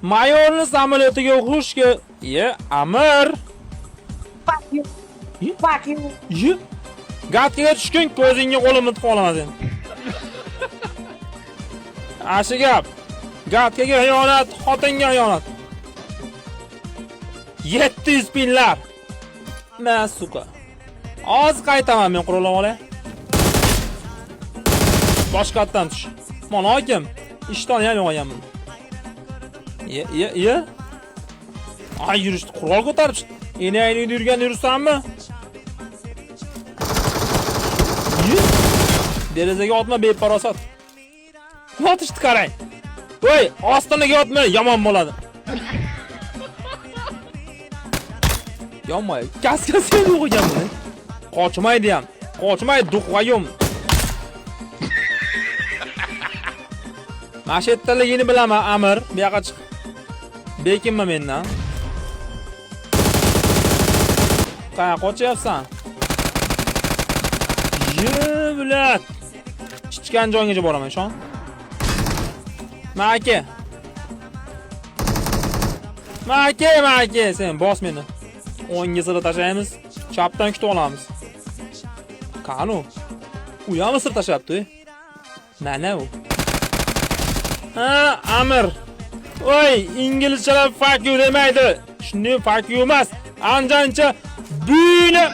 Mayorni samolyotiga xush ke... Ye, Amir. Fuck you. Fuck you. Ye. Gatkaga tushgin, ko'zingga qo'limni tiqib olaman seni. Ashi gap. Gatkaga xiyonat, xotinga xiyonat. 700 pinlar. Ma suka. Hozir qaytaman men qurolni olay. Boshqatdan tush. Mana hokim, ishtoni ham yo'q ekan bunda. Ye, ye, ye. Ay yurishdi, qurol ko'tarib chiqdi. Enangni uyda yurganda yursanmi? Ye. Derazaga otma beparosat. Yotishdi qarang. Voy, ostinaga yotma, yomon bo'ladi. Yonmay, kaskasi ham yo'q ekan buni. Qochmaydi ham. Qochmaydi, duqvayum. Mana shu yerdaligini bilaman, Amir. Bu yoqqa chiq. Bekinma mendan. Qayoqqa qochyapsan? Ye, bilat. Chichgan joygacha boraman, ishon. Maki. Maki, Maki, sen bos meni. O'ngga sira tashlaymiz, chapdan kutib olamiz. Qani u? U ham sir tashlabdi. Mana u. Ha, Amir. Voy, inglizchalar fuck you demaydi. Shunday fuck you emas. Anjancha buyni.